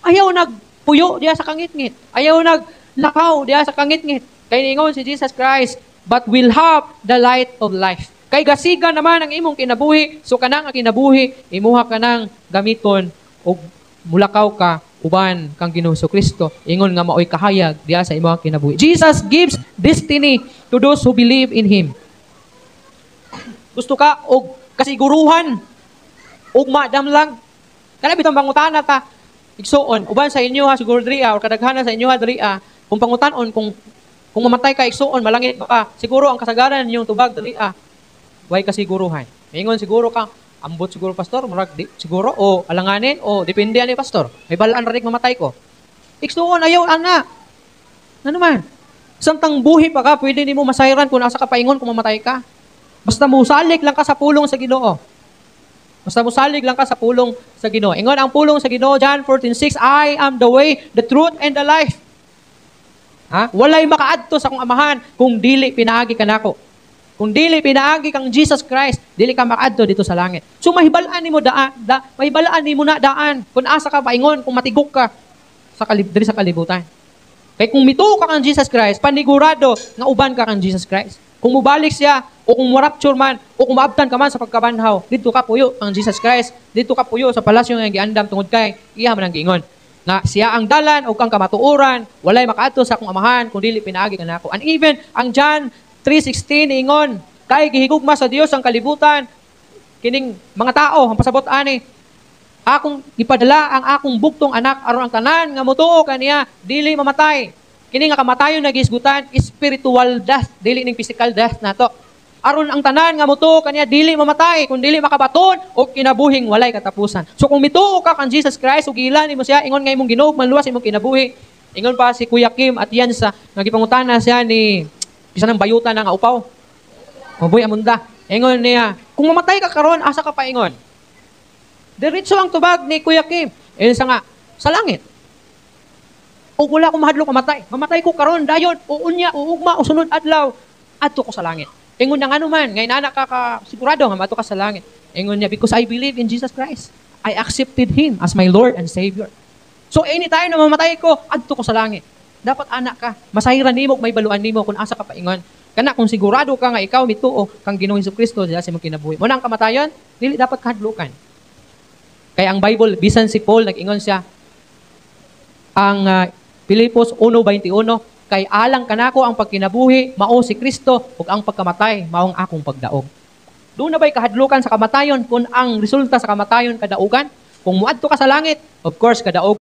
Ayaw nagpuyo diya sa kangitngit. Ayaw naglakaw diya sa kangitngit. Kay ningon si Jesus Christ, but will have the light of life. Kay gasiga naman ang imong kinabuhi, so kanang ang kinabuhi, imuha ka nang gamiton og mulakaw ka uban kang Ginoong Kristo. Ingon nga maoy kahayag diya sa imong kinabuhi. Jesus gives destiny to those who believe in Him. Gusto ka og kasiguruhan, ugma lang. Kana bitong pangutana ta, igsuon, uban sa inyo ha siguro diri or kadaghanan sa inyo ha diri, kung pangutan-on kung mamatay ka, igsuon, malangit ka, siguro ang kasagaran ninyong tubag diri way kasiguruhan. Ingon siguro ka, "Ambot siguro, pastor, murag di siguro o alanganin o depende ani, pastor. May balaan ra mamatay ko." Igsuon, ayaw ana. Ano man? Samtang buhi pa ka, pwede nimo masayran kung asa ka paingon kung mamatay ka. Basta musalig lang ka sa pulong sa Ginoo. Basta musalig lang ka sa pulong sa Ginoo. Ingon ang pulong sa Ginoo, John 14:6, "I am the way, the truth, and the life." Ha? Walay makaadto sa akong Amahan kung dili pinaagi kanako. Kung dili pinaagi kang Jesus Christ, dili ka makaadto dito sa langit. So mahibalaan nimo daan, mahibalaan nimo na daan kung asa ka paingon kung matigok ka diri sa kalibutan. Kay kung mituo ka kang Jesus Christ, panigurado nga uban ka kang Jesus Christ. Kung mubalik siya, o kung mo-rapture man, o kung maabtan ka man sa pagkabanhaw, dito ka puyo kang Jesus Christ, dito ka puyo sa palasyo nga giandam tungod kay iya man ang giingon nga siya ang dalan ug ang kamatuoran, walay makaadto sa akong Amahan kung dili pinaagi kanako. And even ang John 3:16 ingon, kay gihigugma sa Dios ang kalibutan, kining mga tao, ang pasabot ani, akong ipadala ang akong bugtong anak aron ang tanan nga motuo kaniya dili mamatay. Kini nga kamatayon na gihisgutan, spiritual death, dili ning physical death nato. Aron ang tanan nga motuo kaniya dili mamatay kun dili makabaton og kinabuhing walay katapusan. So kung mituo ka kang Jesus Christ ug giila nimo siya ingon nga imong Ginoo manluwas imong kinabuhi. Ingon pa si Kuya Kim at yan sa nga gipangutana siya ni bisan ng bayutan na nga upaw. Mabuhi amunda. Ingon niya, "Kung mamatay ka karon, asa ka paingon?" Diretso ang tubag ni Kuya Kim. Ingon sa nga, "Sa langit. O wala ko mahadlok mamatay. Mamatay ko karon dayon, o unya, o ugma, o sunod adlaw, adto ko sa langit." Ingon na, "Ngano man, ngay nana ka, ka sigurado nga maadto ka sa langit?" Ingon niya, "Because I believe in Jesus Christ. I accepted Him as my Lord and Savior. So anytime na mamatay ko, adto ko sa langit." Dapat anak ka. Masayran nimo, may baluan nimo kung asa ka paingon. Kana kung sigurado ka nga ikaw mituo kang Ginoong Kristo sa imong kinabuhi. Mo na ang kamatayon, dili dapat kahadlukan. Kaya ang Bible, bisan si Paul nag-ingon siya, ang Filipos 1:21, kay alang kanako ang pagkinabuhi mao si Kristo ug ang pagkamatay mao ang akong pagdaog. Doon na ba'y kahadlukan sa kamatayon kung ang resulta sa kamatayon kadaugan? Kung muadto ka sa langit, of course, kadaog.